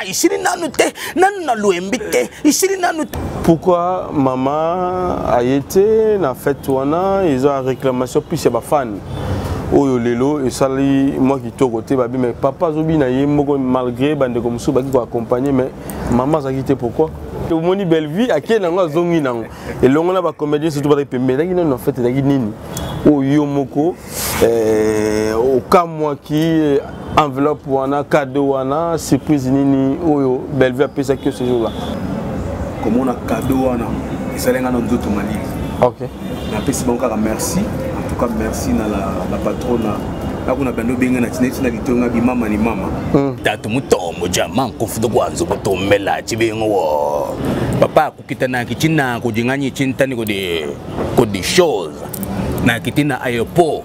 Esili nanu te, nanu na loyembi te, esili nanu te. Pourquoi mama aye te na fête wana? Eza réclamation plus ya bafan oyo lelo esali mwa kitoko te. Babi mais papa azobina ye moko, malgré bandeko mosusu baki koaccompagne, mais mama azalaki te. Pourquoi? Omoni Bellevue akei nango, azongi nango elongo na bacomédien, surtout bazalaki pembeni. Ezalaki nano na fête, ezalaki nini oyo yo moko okamwaki? Enveloppe wana, cadeau wana, surprise nini oyo Bellevue apesaki yo ce jour là? Komona cadeau wana esali nga na nzoto malili. Napesi bango kaka merci, en tout cas merci na la patronne nakuna bando obenga na tina tina litonga bimama ni mama. Tatu mutombo jama nkufutu kwanza kutumbela chibingo wo papa kukitanaki china kujinganyi chintani kudi kudi chose nakiti na aéroport,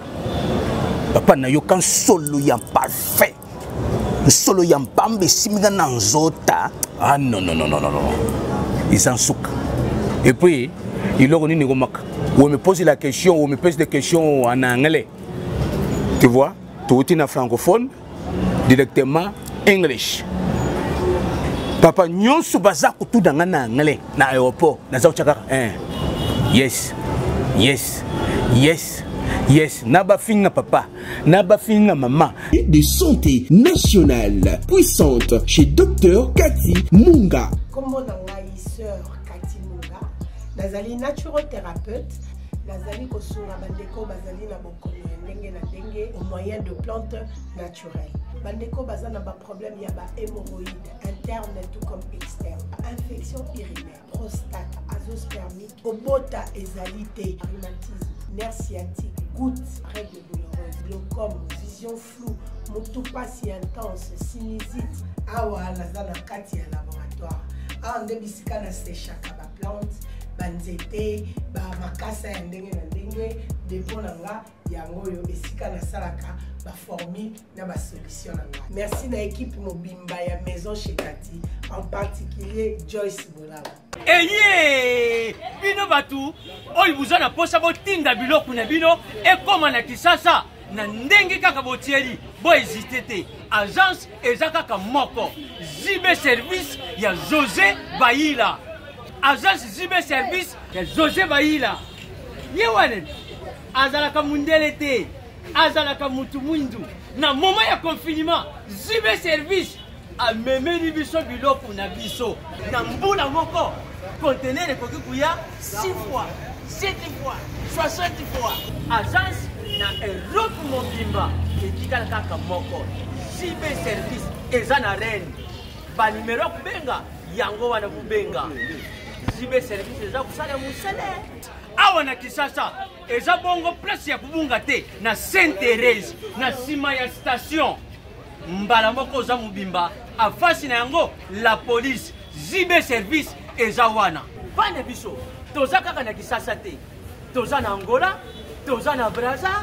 papa, nayoka nsolo ya parfait, nsolo ya mpamba esimbi nga na nzota. Ah non, non, non, non, non, non, eza nsuka. Et puis eloko nini ekomaka, on me pose la question, on me pose des questions en anglais, tu vois, touti na francophone directement English. Papa, nyonso baza kotuna nga na anglais na aéroport, naza kotya kaka yes, yes, yes, na bafinga papa, na bafinga mama. De santé nationale puissante chez Dr Cathy Munga. Kombo na ngai sœur Cathy Munga, nazali naturothérapeute, nazali kosunga bandeko bazali na bokono ya ndenge na ndenge au moyen de plantes naturelles. Bandeko baza na baproblème ya bahémorroïde interne tout comme externe, infection urinaire, prostate, azoospermique, kobota ezali te, rhumatisme, nerf sciatique, goutte, règle douloureuse, glaucome, vision floue, motu pasi intense, sinusite. Awa naza na kati ya laboratoire, awa nde bisika nasechaka baplante, banzete, bamakasa ya ndenge na ndenge. Dépôt na nga yango oyo, esika nasalaka baformule na basolution na nga. Merci na équipe mobimba ya Maison chez Kati, en particulier Joyce Bolaba. Eye bino bato oyo boza na posa botinda biloko na bino ekóma na Kisasa na ndenge kaka botieli, bohésite te. Agence eza kaka moko, JB Service ya José Bayila. Agence JB Service ya José Bayila, ye wana azalaka mundele te, azalaka mutu mwindu. Na moment ya confinement, JB Service amemeli biso biloko na biso na mbula moko. Conteneur ekoki koya 6 fois, 7 fois, 60 fois. Agence na Europe mobimba etikala kaka moko, JB Service. Eza na Reine. Banimero ya kobenga yango wana, kobenga JB Service, eza kosala mosele awa na Kisasa. Eza bongo place ya kobunga te, na Sainte Thérèse, na nsima ya station, mbala moko oza mobimba afasi na yango la police. JB Service eza wana. Bana biso toza kaka na Kisasa te, toza na Angola, toza na Braza,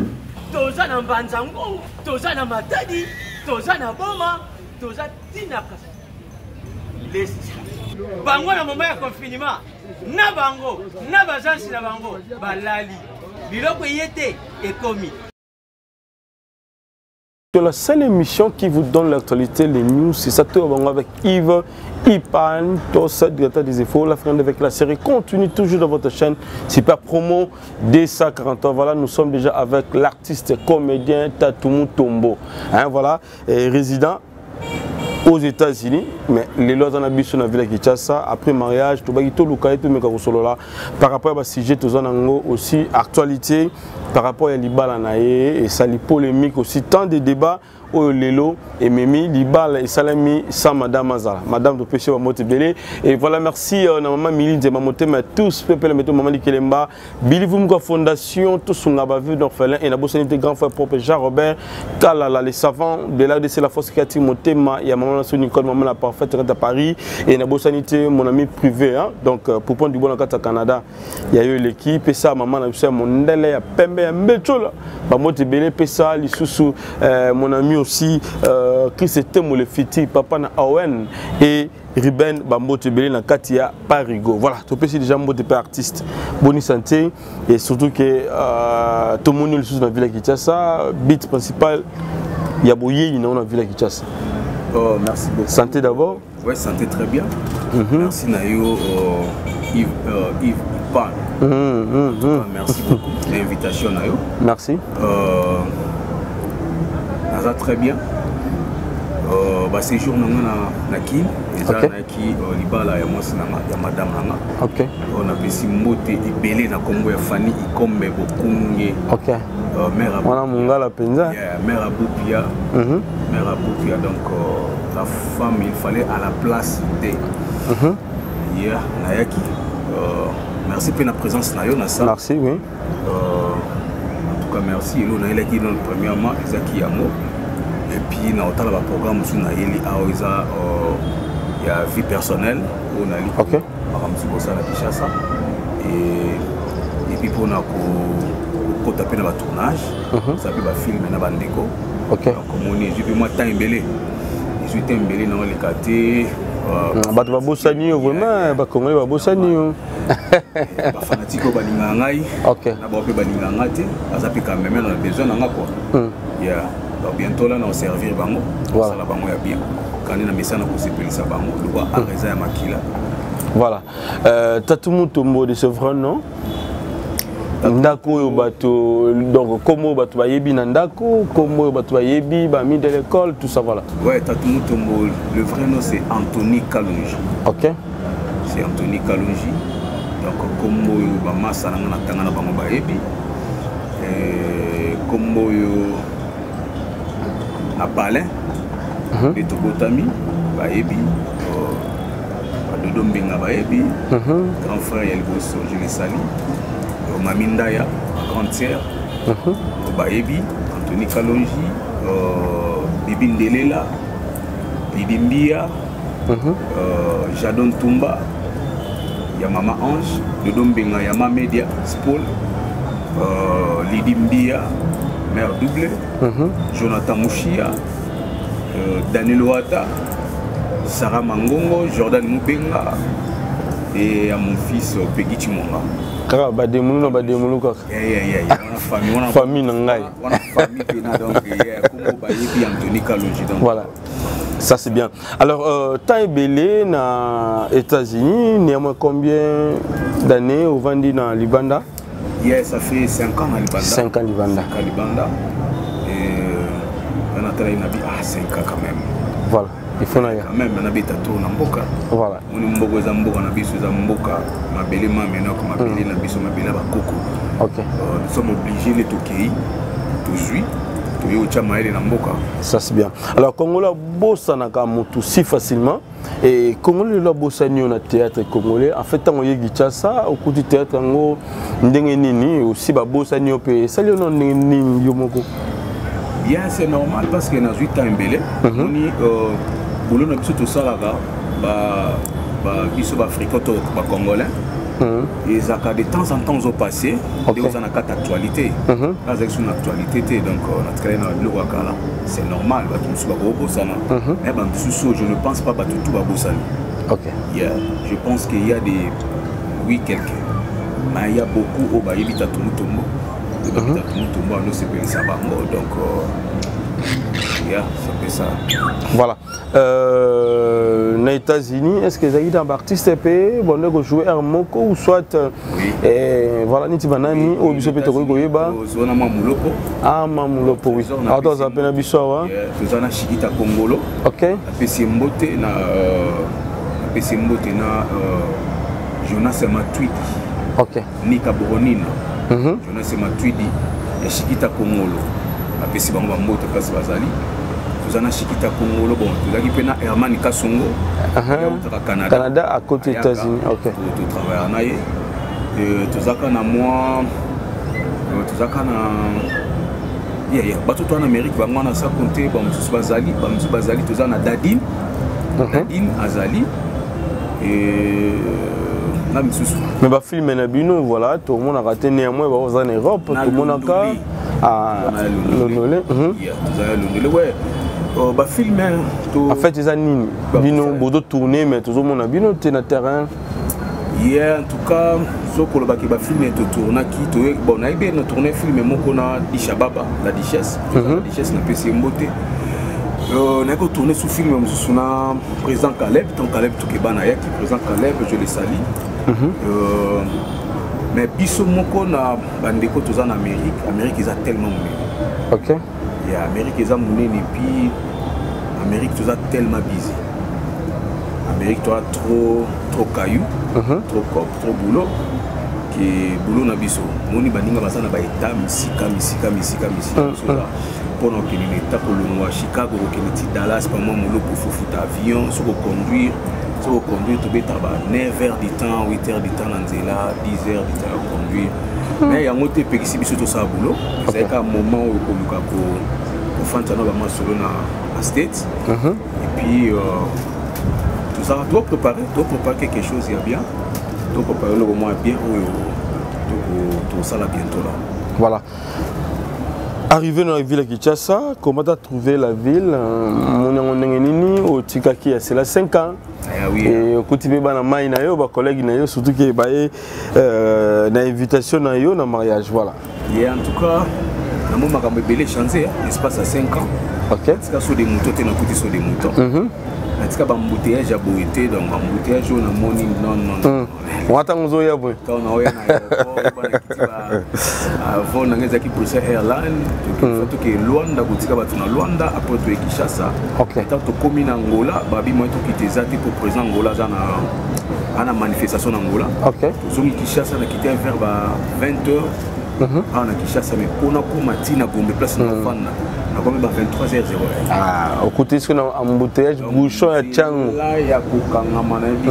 toza na Mbanzangungu, toza na Matadi, toza na Boma, toza ntina lesti. Bango na moment ya confinement na bango na baagence na bango balali, biloko eye te, ekomi. C'est la seule émission qui vous donne l'actualité, les news. C'est ça, tout avec Yves Ipan, tous directeur des infos, la friend avec la série continue toujours dans votre chaîne Super Promo 243. Voilà, nous sommes déjà avec l'artiste comédien Tatumu Tombo. Hein, voilà, et résident aux États-Unis, mais lelo aza na biso na ville ya Kinshasa après mariage. Tobaki toluka ye, tomeka kosolola par rapport ya basujet toza nango, aussi actualité par rapport ya libala na ye esali polémique, aussi tant de débats oyo lelo ememi libala esalami sans madame azala. Madame, topesi bamoto ebele. Et voilà, merci na mama Mili Nzema, motema ya tous pepele meto, mama Likelemba Bilivumuka, fondation Tosunga baveuve d'orphelin, et nabosani te grand frère propre Jean Robert Kalala, les savants de l'ADC, la force créative, motema ya mama na Nicole, mama la parfaite à Paris, et nabosani te mon ami privé, hein, donc Poupon du bon na kati ya Canada ya yo eleki. Pesa mama na biso ya mondele ya pembe ya mbetsola bamoto ebele. Pesa lisusu mon ami aussi Chris Temo le fiti papa na Owen et Ruben, bambote ebele na kati ya Parigo. Voilà, topesi déjà mbote mpe. Artiste, boni santé? Et surtout que tomoni lisusu na ville ya Kinshasa, but principal ya boyei na yo na ville ya Kinshasa. Oh, merci beaucoup. Santé d'abord. Ouais, santé très bien. Merci na yo Yves, Yves Ipan. Merci beaucoup pour l'invitation na yo. Merci. Naza très bien. Ba séjour na nga na Kin, eza nayaki libala ya mwasi na nga, ya madame na nga. Oyo napesi mbote ebele na kombo ya Fanny Ikombe Bokunge. Mère Abou- Wana mongala mpenza. Yeah, mère Aboupia. Mère Aboupia, donc la femme, il fallait à la place de. Yeah, nayaki. Merci pour la présence na yo na ça. Merci, oui. En tout cas, merci. Elo nayelaki non premièrement ezaki yango. Et puis na otala ba programme mosusu nayeli awa eza ya vie personnelle oyo nali makambo mosusu kosala na Kinshasa. Et puis mpona kokota mpe na ba tournage, eza mpe ba film na bandeko. Donc omoni ezwi mpe mwa temps ebele, ezwi temps ebele na oleka te. Bato babosani yo vraiment, bakongoli babosani yo. Bafanatike oyo balingaka ngai na bao mpe balingaka ngai te, baza mpe quand même na besoin na nga quoi. Yeah. Donc bientôt là na oservir bango, kosala bango ya bien, kandi na mesana kosepelisa bango lokwa art eza ya makila. Voilà. Tatu Mutombo de ce vrai nom. Ndako oyo bato, donc kombo oyo bato bayebi na ndako, kombo oyo bato bayebi bami de l'école, tout ça, voilà. Ouais, Tatu Mutombo, le vrai nom c'est Anthony Kalonji. C'est Anthony Kalonji. Donc kombo oyo bamasa na nga na tanga na bango bayebi. Kombo oyo na palin nde tobotami bayebi. Badodo Mbenga bayebi. Grand frère ya liboso, je le salue. Mami Ndaya, ma grande sœur, bayebi. Anthony Kalonji, Bibi Ndelela, Bibi Mbia, Jadon Tumba ya Mama Ange, Dodo Mbenga ya Ma Media Spol, Lidi Mbia, mère double, Jonathan Mouchia, Daniel Wata, Sarah Mangongo, Jordan Mubenga et à mon fils Peggy Chimonga. Kaka bademulu na bademulu kaka. Yeah, yeah, yeah, yeah. Wana famille, wana famille na ngai. Wana famille pena, donc, yeah, kombo bayebi Anthony Kalonji, donc. Voilà. Ça c'est bien. Alors, temps ebele na États-Unis, néanmoins combien d'années au Vandi na Libanda? Yeah, ça fait 5 ans na Libanda. 5 ans Libanda. 5 ans Libanda. Et on a travaillé na bi, ah, 5 ans quand même. Voilà. Il faut na ya. Quand même, na beta tour na mboka. Voilà. Moni mboka eza mboka na biso, eza mboka mabele mame na ko mabele na biso, mabele ba koko. Nous sommes obligés de tokei, tozui, toyo otya mayele na mboka. Ça c'est bien. Alors Congolais bosanaka motu si facilement. Et Congolais lelo abosani yo na théâtre congolais. En fait ntango oye Kinshasa, okuti théâtre yango ndenge nini, aussi babosani yo mpe esali yo na ndenge nini yo moko? Bien, c'est normal parce que nazwi temps ebele. Moni, boulot na biso tosalaka, biso ba-africain to ba-congolais, ezalaka de temps en temps ozopasser nde oza na kati actualité. Nazalaki so na actualité te, donc natikali na biloko ya kala. C'est normal, bato mosusu bakobosana, mais bato mosusu, je ne pense pas bato tu babosani. Yeah, je pense qu'il y a des, oui, quelques, mais il y a beaucoup oyo bayebi Tatu Mutombo. Bayebi Tatu Mutombo, anosepelisa bango, donc yeah, c'est un peu ça. Voilà. Na États-Unis, est-ce que ezalaki na baartiste mpe bonde kojouer air moko ou soit, voilà, neti banani oyo biso mpe tokoki koyeba? Ozwana mwa Muloko. Ah, mwa Muloko, oui. Trésor na Awa toza mpe na biso awa. Yeah, toza na Shikita Kongolo. Napesi ye mbote na, napesi ye mbote na Jonas Matuidi. Nika Boronina. Jonas Matuidi ya Shikita Kongolo. Napesi bango bambote place bazali. Toza na Shikita Kongolo, bon, tozalaki mpe na Herman Kasongo. Ya utaka Canada. Canada à côté Ayaka. États-Unis. Totravaillaka na ye. Tozalaka na mwa, tozalaka na, yeah, yeah. Bato to na Amérique bango wana sa compte, ba mosusu bazali, ba mosusu bazali, toza na Dadine. Dadine azali. Et na misusu. Mais ba film na bino, voilà, tomonaka te néanmoins ba oza na Europe, Na tomonaka. Londole. Ah, Na Londole. Londole. Yeah, toza na Londole, ouais. Ba film, hein, to En fait, eza nini? Ba Bino film. bozo tourner mais tozomona bino te na terrain. Yeah, en tout cas, So kolobaki bafilme totournaki, bon, nayebi na tourne film moko na Disha Baba la Duchesse. La Duchesse, napesi ye mbote. Nayaki kotourne su film mosusu na président Caleb. Tant Caleb Tokeba nayaki, président Caleb, je le salue. Mais biso moko na bandeko toza na Amérique, Amérique eza tellement monene. Ya Amérique eza monene, puis Amérique toza tellement busy. Amérique toza trop trop caillou, trop cop, trop boulot, ke boulot na biso moni baninga baza na baétat misika misika misika misika. Biso eza mpona kokende na état, kolongwa Chicago kokende ti Dallas, pamwa moloko, fofuta avion. Soki oconduire, soki oconduire, tobetaka ba 9 heures du temps, 8 heures du temps na nzela, 10 heures du temps ya conduire. Mais yango te epekisi biso tosala boulot. Ezali kaka moment oyo koluka kofanda na bamasolo na State. Et puis tozala topréparer quelque chose ya bien, topréparer eloko moko ya bien oyo tosala bientôt là. Voilà. Arrivé dans la ville de Kinshasa, comment tu as trouvé la ville? Mon ndenge nini otikaki ya cela 5 ans? Ah oui. Et okuti mpe bana mai na yo, bacollègue na yo, surtout ke baye na invitation na yo na mariage, voilà. Et en tout cas, namoni makambo ebele changé l'espace ya 5 ans. Natika saut de mouton te, nakuti saut de mouton. Natika baembouteillage ya boye te. Donc embouteillage oyo namoni, non, non, non. Wana ntango ozoya boye? Ntango naoya na aéroport, bana kiti vol nanga ezalaki Bruxelles Airline. Toke Lwanda kotika bato na Lwanda, après toye Kinshasa. Ntango tokómi na Angola, babi moyen tokita eza te po président Angola aza na ana manifestation na Angola. Tozongi Kinshasa, nakiti vers ba 20 heures awa na Kinshasa. Mais mpona koma ntina Gombe, place na ofanda, nakomi ba 23 heures 01. Ah, okuti soki na embouteillage, bouchon ya Ntiango. Ya kokangama na yebi.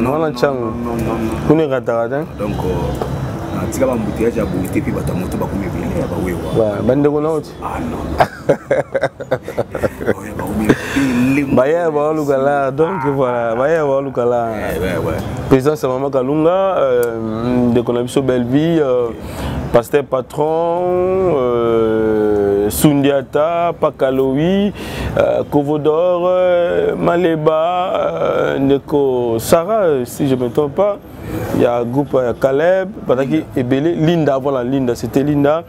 Wana Ntiango kuna ekataka te. Donc natika baembouteillage ya boye te, mpe bato ya moto bakomi ebele ya bawewa. Bandeko na oti. Ah non, Baya baoluka la, donc voilà, baya baoluka la présidence ya mama Kalunga, ndeko na biso Bellevie, pasteur patron, Sundiata Pakalowi, Kovodor, Maleba, ndeko Sarah, si je me trompe pas, il y a groupe Caleb, bazalaki ebele. Linda, voilà, Linda, c'était Linda.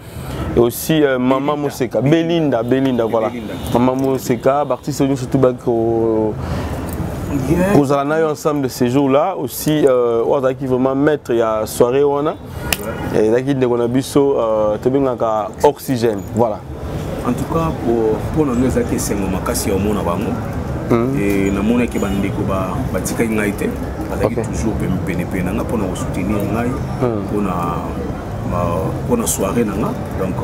Et aussi Maman Moseka, Belinda, Belinda, voilà. Maman Moseka, artiste surtout bako kozala na yo ensemble de ces jours-là aussi. Oyo azalaki vraiment maître ya soirée wana ezalaki ndeko na biso tobengaka Oxygène, voilà. En tout cas, mpo na ngai ezalaki esengo makasi ya omona bango. Namonaki bandeko batikaki ngai te, bazalaki toujours penepene na nga mpona kosoutenir ngai mpona soirée na nga. Donc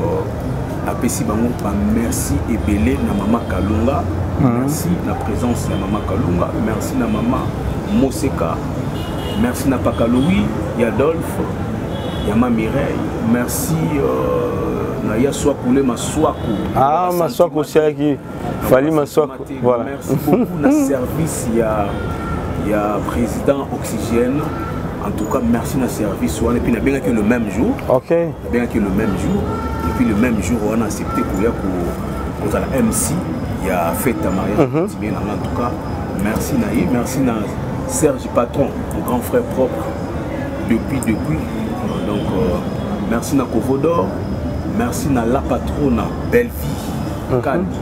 napesi bango bamerci ebele. Na mama Kalunga, merci na présence ya mama Kalunga, merci na mama Moseka, merci na Pakaloui ya Adolphe, ya ma Mireille, merci na ya Swakule Maswaku. Ah, Maswaku osiaki Fali Maswaku, voilà. Merci beaucoup na service ya président Oxygène. En tout cas, merci na service wana. Et puis nabengaki le même jour. Nabengaki le même jour et puis le même jour wana accepté koya kozala MC ya fête ya mariage coutumier na nga. En tout cas, merci na ye, merci na Serge Patron, mon grand frère propre depuis. Donc merci na Kovodor, merci na la patrona Bellevie Kandi,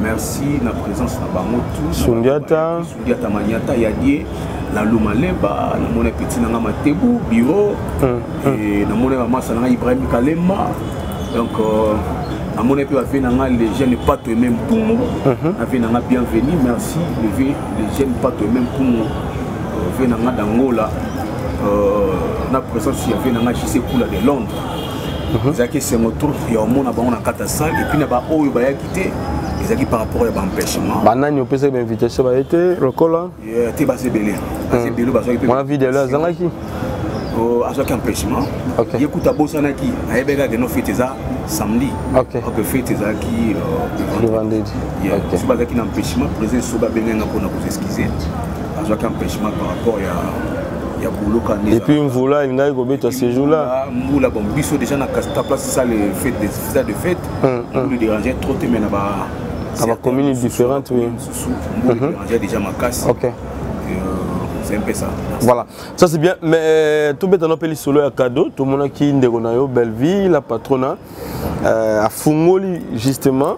merci na présence na bango tous. Sundiata. Sundiata Maniata, Yadie na Lumaleba, namoni petit nanga Matebu bureau et namoni bamasa nanga Ibrahim Kalemba. Donc namoni mpe bave nanga les jeunes Pato Eme Mpumu, ave nanga Bienvenu, merci le vieux, les jeunes Pato Eme Mpumu, ve nanga d'Angola, na présence ya ve nanga JC Kula de Londres. Ezalaki esengo trop ya omona bango na kati ya salle. Et puis na baoyo bayaki te, ezalaki par rapport ya baempêchement. Banani opesaki bainvitation baye te lokola? Te, baza ebele, baza ebele bazwaki mpe. Mwana videlo azangaki? Azwaki empêchement. Ye kuta abosanaki, ayebaki kaka no fête eza samedi. Ok, fête ezalaki le vendredi. So bazalaki na empêchement, président so babengai nga mpona koexcuse, azwaki empêchement par rapport ya boulot. Et puis mvula elingaki kobeta ce jour là. Mbula, bon, biso déjà na ta place salle fête, salle de fête, mbula dérangeait trop te, mais na ba Na bacommune différente, oui. Mbula dérangeait déjà makasi. C'est un peu ça. Voilà, ça c'est bien. Mais euh, tout bête, on appelle solo à cadeau. Tout le monde qui est Belleville, la patronne, euh, afungoli justement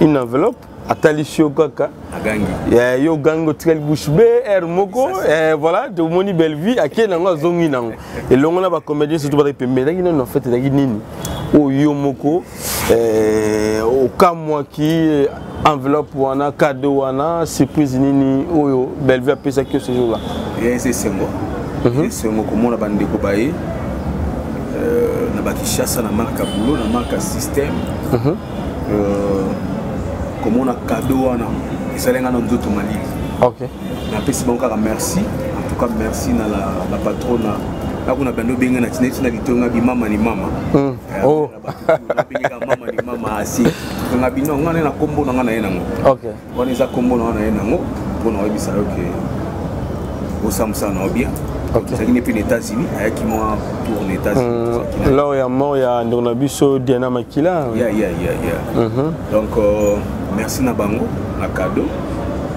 une enveloppe atalisi yo kaka yo ogangi otikali bouche be aire moko eh, voilà tomoni bellevue akei nango azongi nango elongo na bacomédien surtout bazaki pembeni ezalaki nini en fait ezalaki nini oyo yo moko eh, okamwaki eh, enveloppe wana cadeau wana surprise nini oyo bellevue apesaki yo ce jour là eza esengo mhm. esengo komona bandeko baye euh, na bakishasa na marque ya boulot na marque ya système mhm. euh, komona cadeau wana esali nga na nzoto malili okay. napesi bango kaka merci en tout cas merci na la, la patrona nakuna bando obenga na tina tina litonga bimama ni mama mm. eh, oh. nabengaka mama ni mama asi nga bino nga na kombo na nga na ye nango okay. wana eza kombo na nga na ye nango mpo na oyebisa yo ke osala mosala na yo bien ezalaki ne mpe na états-unis ayaki mwa tour na états-unis hmm, lors ya mort ya ndeko na biso diana makila yeah, yeah, yeah, yeah. Mm -hmm. donc euh, merci na bango na cadeau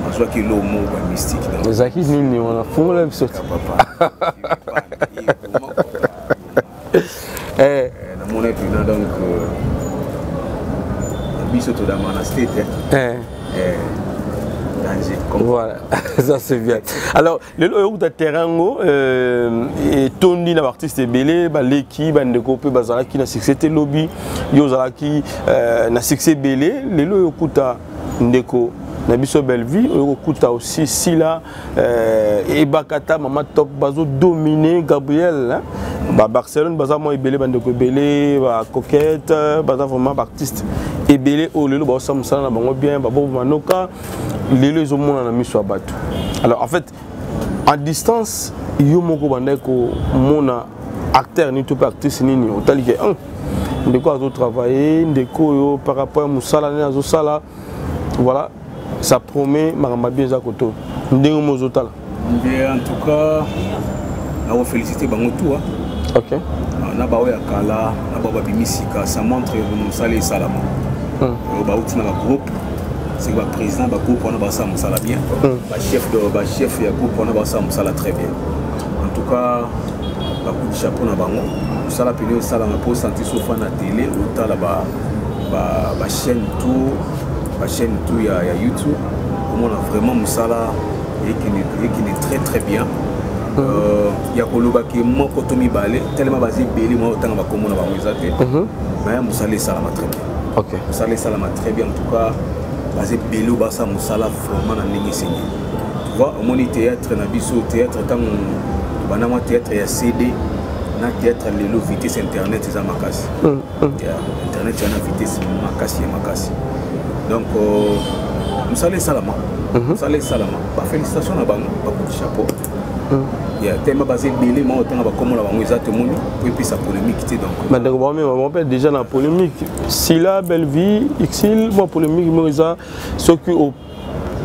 azwaki eloko moko ya mystique ezalaki nini wana fungola biso papa eh. eh namona mpena donc euh, biso todama na state eh. eh. danger voilà ça c'est bien alors lelo oyo okuta terrain yango euh, etondi na baartiste ebele baleki bandeko mpe bazalaki na succès te lobi yo ozalaki euh, na succès ebele lelo oyo okuta ndeko na biso bellevue oyo kokuta aussi sila euh, ebakata mama top bazo dominer gabriel hein? ba barcelone baza mwa ebele bandeko ebele ba coquette baza vraiment baartiste ebele oyo lelo baosala mosala na bango bien babobo manoka lelo ezomona na miso ya bato. Alors en fait en distance yo moko bandaki komona acteur nini to mpe actrice nini otali ke ndeko azotravaille ndeko oyo par rapport ya mosala nini azosala, voilà, ça promet makambo bien eza koto ndenge mo ozotala. Bien, en tout cas nakofélicité bango tout. Ok. Na baoyo ya kala na bao babimi sika, ça montre mosala esalama. Oyo bauti na bagroupe, c'est que baprésident bagroupe wana basala mosala bien, bachef de bachef ya groupe wana basala mosala très bien. En tout cas bacoup de chapeau na bango. Mosala pene esalama mpo osanti sofa na télé, otala bachaîne tout, bachaîne tout ya YouTube, omona vraiment mosala ekende très très bien. Ya kolobaki moko to mibale telema baza ebele, mwa otanga bakombo na bango eza te, mais mosala esalama très bien. Mosala esalama très bien. En tout cas baza ebele oyo basala mosala vraiment na ndenge esengi. Tu vois, omoni théâtre na biso, théâtre ntango tobanda mwa théâtre ya CD na théâtre lelo, vitesse internet eza makasi. Yeah, internet ya na vitesse makasi ya makasi. Donc mosala esalama, mosala esalama. Bafélicitation na bango, bacoup de chapeau. Ya tema baza ebele, ma otanga bakombo na bango eza, tomoni po epesa polémique te, donc Bandeko bamema bango mpe déjà na polémique, Sila, Bellevue, Exil, mwa polémique moko eza soki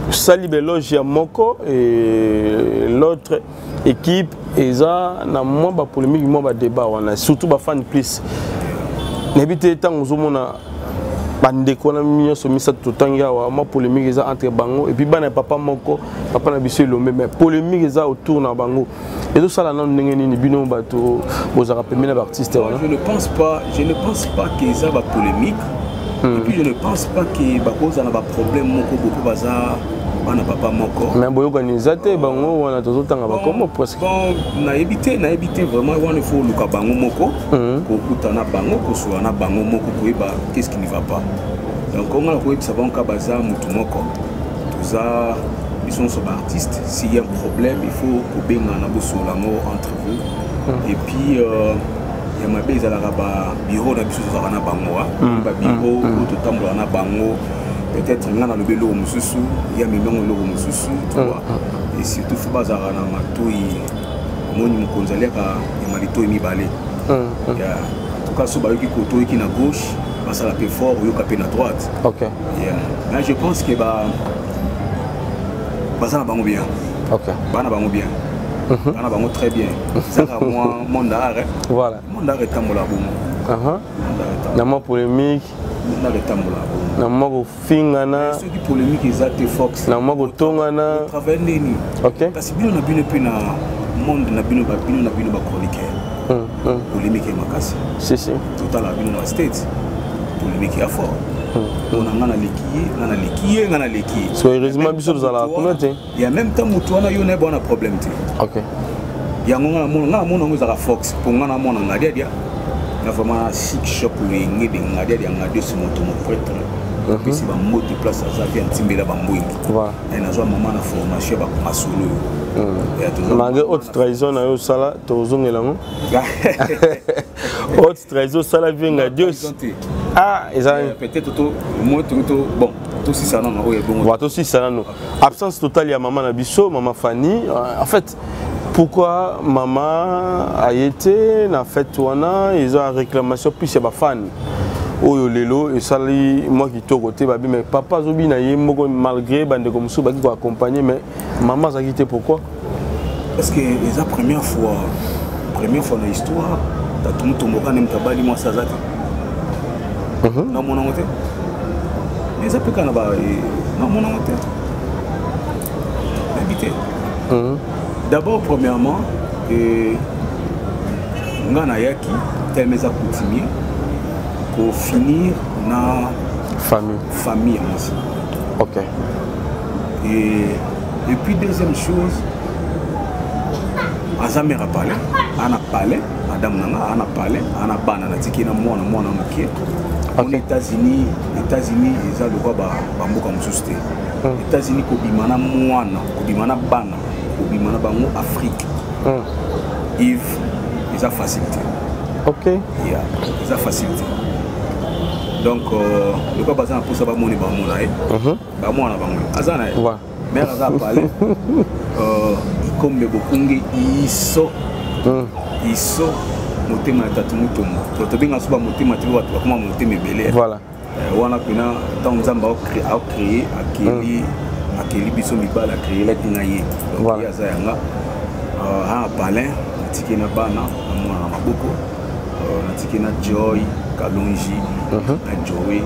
osali baéloge ya moko et l'autre équipe, eza na mwa bapolémique, mwa badébat wana, surtout bafan plus. Nayebi te ntango ozomona bandeko wana nyonso misato totangi awa, mwa polémique eza entre bango, et puis bana ya papa moko, papa na biso Elombe, mais polémique eza autour na bango, ezosala nano ndenge nini bino bato bozalaka pembeni na baartiste wana? Je ne pense pas, je ne pense pas que eza bapolémique. Et puis je ne pense pas que bakozala na baproblème moko bo mpo baza bana papa moko. Mais boyokani eza te, bango wana tozotanga bakombo presque. Bon, nayebi te, nayebi te vraiment. Wana il faut oluka bango moko, kokuta na bango, kosola na bango moko, koyeba qu'est-ce qui ne va pas. Donc onga na koyebisa bango ka baza motu moko, toza biso nyonso baartiste. S'il y a un problème, il faut kobengana, bosola yango entre vous. Et puis ya mabe ezalaka babureau na biso, tozalaka na bango, babureau oyo totambolaka na bango. Peut-être nga nalobi eloko mosusu, ya memango eloko mosusu, tu vois. Et surtout faut bazalaka na matoi. Omoni mokonzi aliaka yama litoi mibale. Ya, en tout cas so bayoki koto, oyoki na gauche, basala mpe fort, oyoka mpe na droite. Yeah. Mais je pense que ba baza na bango bien. Bana bango bien, bana bango très bien. Ezaka mwa monde art, eh. Voilà. Monde art etambola bongo. Na mwa polémique. Monde art etambola bongo. Na mwa kofingana. Soki polémique eza te, Fox. Na mwa kotongana. Travail ndeni. Ok. Kasi bino na bino mpe na monde na bino, ba bino na bino ba chroniqueur. Polémique ya makasi. Si si. Totala bino na States. Polémique ya fort. Mpona nga naleki ye, nga naleki ye, nga naleki ye. So heureusement biso tozalaka kuna te. Et en même temps moto wana yo na ye bwana problème te. Ok. Yango nga namona, nga namona yango ezalaka Fox mpo nga namona ngadiadia na vraiment chic shop loyenge de ngadiadia ngadiosi moto mo prêtre apesi bambote place aza vi antimbela bambwingi. Nazwa mama na formation ya masolo oyo. Malgré haute trahison na yo osala, tozongela yango. Haute trahison osala vie ngadios. Ah, eza peut-être to moi to to bon tosisa nano oyo ebongo. Voilà, tosisa nano. Absence totale ya mama na biso, mama Fanny. En fait, pourquoi mama aye te na fête wana? Eza réclamation plus ya bafan oyo lelo esali mwa kitoko te. Babi mais papa azobina ye moko malgré bandeko mosusu baki koaccompagne, mais mama azalaki te, pourquoi? Parce que eza première fois na histoire tatu motomboka nde moto abali mwasi aza te. Namonango te, mais eza mpe kaka na ba namonango te, nayebi te. D'abord, premièrement, nga nayaki teme eza coutumier kofinir na famille, famille ya mwasi. Et puis deuxième chose, aza mère ya palais, ana palais, madame na nga ana palais, ana bana, natiki na mwana, mwana moke. Ona États-Unis, États-Unis eza lokwa bamboka mosusu te. États-Unis, kobima na mwana, kobima na bana, kobima na bango Afrique, Yves, eza facile te. Yeah, eza facile te. Donc lokwa baza na mposa bamoni, bamona ye, bamwana bango aza na ye. Mare aza palais, ikombe bokungi iso iso motema ya tatu mutombo. To tobenga so bamotema te, bato bakoma motema ebele. Wana mpena ntango Nzambe acréé, akeli, akeli biso mibale, acréelaki na ye. Donc ye aza yanga aa palin, natiki na bana na mwana na maboko, natiki na Joy Kalonji, na Joey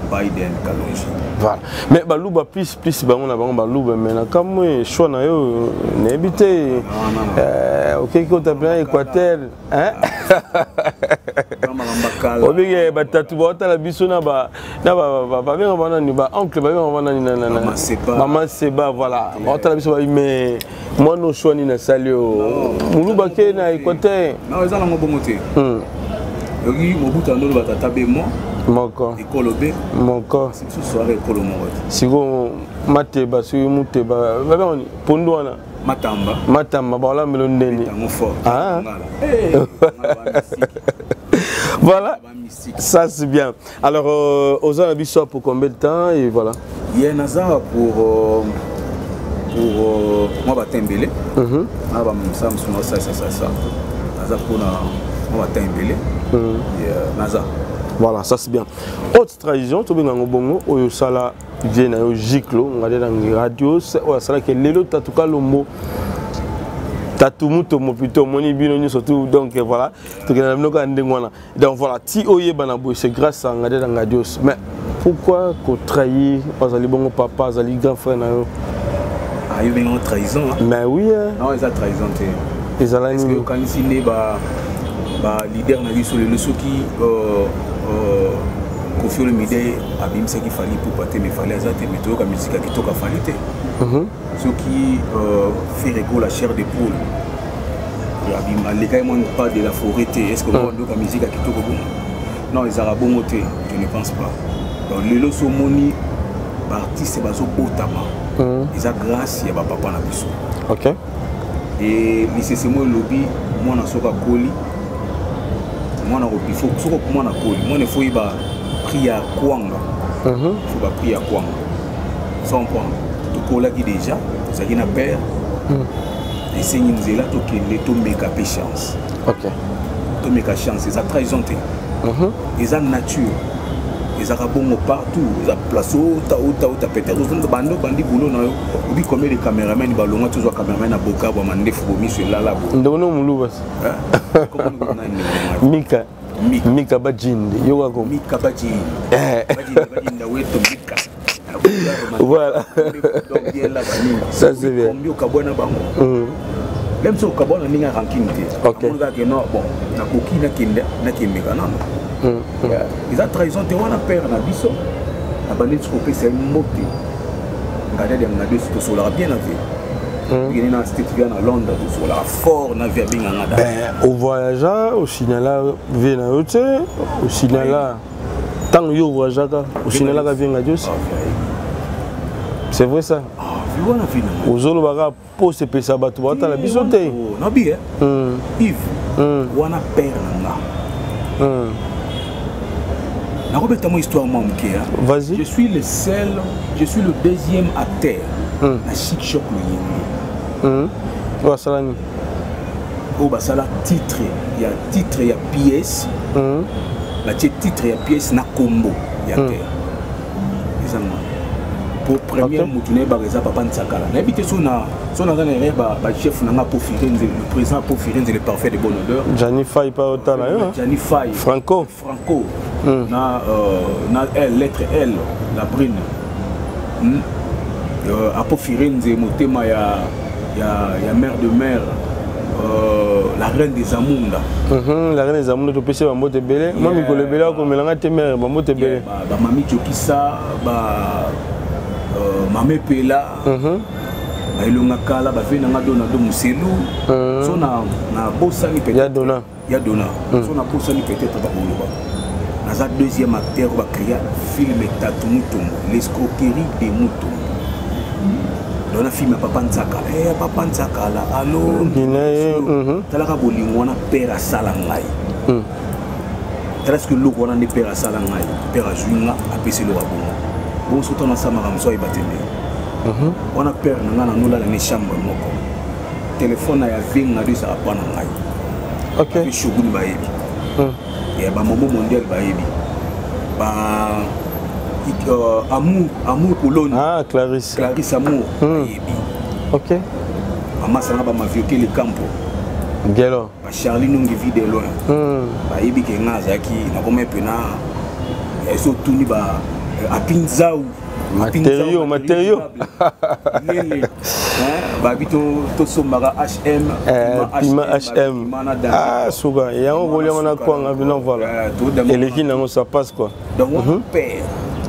Biden Kalonji. Voilà. Mais baluba plus plus bango na bango baluba, mais na kamwe choix na yo nayebi te. Okeki kota mpena Équateur, hein? Obenge batatu baotala biso na babenga banani, ba oncle, babenga banani, mama Seba. Voilà, baotala biso babi mais mwana oshwa nini asali o moluba ke na Équateur? Non, eza nango bongo te. Yoki Mobutu andolo batata be mo moko ekolo be moko. Biso soirée ekolo moko te. Sikoyo mateba, soki muteba, babenga pondu wana? Matamba. Matamba baolambelo ndeni? Yango fort. Ah. Voilà, ça c'est bien. Alors oza na biso pour combien de temps? Et voilà. Ye naza pour mwa batin ebele na bamosala mosusu naosalisa naza mpona mwa batin ebele naza. Voilà, ça c'est bien. Haute trahison, tobenga yango bongo, oyo osala vie na yo Giclo ngade na radio oyo asalaki lelo Tatu Kalombo, Tatu Mutomo plutôt, omoni bino nyonso tout. Donc voilà, tokende na bino kaka ndenge wana. Donc voilà, ti oyebana boye, c'est grâce à ngade na Ngadios. Mais pourquoi kotrahir azali bongo papa, azali grand frère na yo? Ayo benga trahison? Mais oui, hein. Non, eza trahison te. Ezala nini? Okanisi nde baleader na biso lelo, soki Kofi Olomide abimisaki Fally Ipupa te, mais Fally aza te, mais toyoka musique ya kitoko Fally te. Soki Ferre Gola, chair de poule, alekaki mwa pas de la forêt te, est ce que oyoka musique ya kitoko bongo? Non, ezalaka bongo te, je ne pense pas. Donc lelo so omoni baartiste bazobotama, eza grâce ya bapapa na biso. E lisese mo elobi mwana soki akoli, mwana ifo, soki mwana akoli, mwana ifo yeba prix ya kwanga, faut ba prix ya kwanga. Sans point tokolaki déjà, tozalaki na père, esengi nzela tokende tomeka mpe chance. Tomeka chance, eza trahison te, eza nature, ezalaka bongo partout. Eza place ota ota ota, peut-être ozonga bando bandi boulot na yo, obi combien de cameraman balonga, tozwa cameraman na boka bwa mandefu, bomiso elala bo. Ndeko no moluba Mika. Mika, Mika Bajindi yoka ko Mika Bajindi eh. Bajindi wetu Mika. Voilà. Ça c'est bien. Combien okabwana bango? Même si okabwana ndenge ya rancune te. Ok. Amoni kaka ke non, bon, nakoki nakende nakemeka nano. Eza trahison te wana père na biso. Abandi ti kopesa ye mbote. Ngada ya ngada esi tosolaka bien na vie. Tokende na state via na Londres tosolaka fort na vie abenganga da. Ben, au voyagea osignala vie na yo te osignala ntango yo voyageaka osignalaka vie nga diosi. C'est vrai ça? Ah, vie wana vie na ngai. Ozolobaka mpo osepelisa bato baotala biso te. Nabi Yves, wana père na nga. Nakobeta mwa histoire mwa moke. Vas-y. Je suis le seul, je suis le deuxième acteur na Chic Choc Loyenge. Oyo asala nini? Oyo basala titre ya pièce, batie titre ya pièce na kombo ya acteur eza nga. Po première motu nayebaka eza papa Nsakala. Nayebi te so naza na erreur, bachef na nga Po Firenze, le président Po Firenze, le parfait de bonne odeur. Jani Fai pa otala yo. Jani Fai. Franco. Franco na L, lettre L, la brune. Apo Firenze, motema ya mère de mère, la reine des Amunda. La reine des Amunda, topesi bambote ebele. Mwa mikolo ebele akomelanga te mare bambote ebele. Bamami Jokisa, ba mame Pela, baelonga kala bave nanga do na do moselu so na bosani. Ya dona. Ya dona so nabosani peut-être bakoloba. Naza deuxième acteur oyo bacréa film Tatu Mutombo, l'escroquerie de Mutombo. Donc na film ya papa Nzakala, eh, papa Nzakala alo. Talaka bolingo wana père asala ngai. Tala soki eloko wana nde père asala ngai. Père azwi nga, apesi eloko ya bongo bongo. Soki tona asamaka mosu ayeba te nde wana père na ngai nanolala ne chambre moko. Telefone na ya venga do ezalaka mpa na ngai. Ok. Shoguni bayebi ya bamomo mondial, bayebi ba amour, amour Pologne. Ah, Clarisse. Clarisse Amour bayebi. Ok. Mama sanga bamaviokele campo. Gelo. Bacharli Nongi vie de loin bayebi ke nga azalaki nakoma mpena so otuni ba apinzau. Matériaux, matériaux. Lele babi tosombaka HM. Pima HM. Ah, suka yango koliango na kwanga bino, voilà, eleki nango, ça passe quoi. Donc wana père.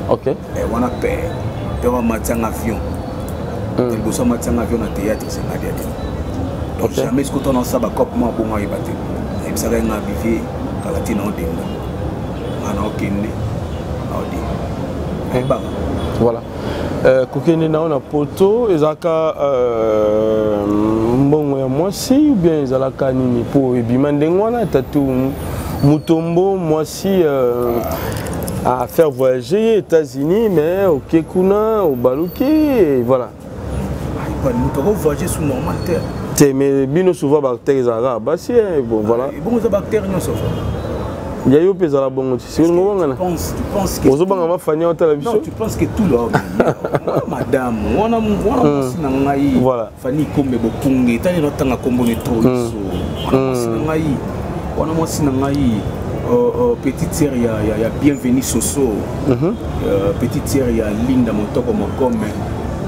Ok. Wana père père amatianga avion liboso, amatianga avion na théâtre esengadi ate. Donc jamais soki otana osala bacope mwa bongo ayeba te. Ayebisaka ye nga bivie kala te na odenda nga na okende aodenda ayebaka. Voilà. Kokende na yo na poto ezalaka mbongo ya mwasi ou bien ezalaka nini mpo ebima ndenge wana Tatu Mutombo mwasi à faire voyager États-Unis, mais oke kuna obaluki et voilà. Moto akovoyage sous normal te. Te, mais bino souvent baacteur ezalaka basi, bon voilà. Bongo eza baacteur nyonso. Ya yo mpe ezala bongo ti sikoyo ngobangana ozobanga mafani otala biso. Tu penses que tout le madame wana wana mwasi na ngai. Voilà. Fani Kombe Bokunge etali natanga kombo ne trop iso wana mwasi na ngai, wana mwasi na ngai, petite sœur ya Bienvenu Soso, petite sœur ya Linda Motoko Mokome,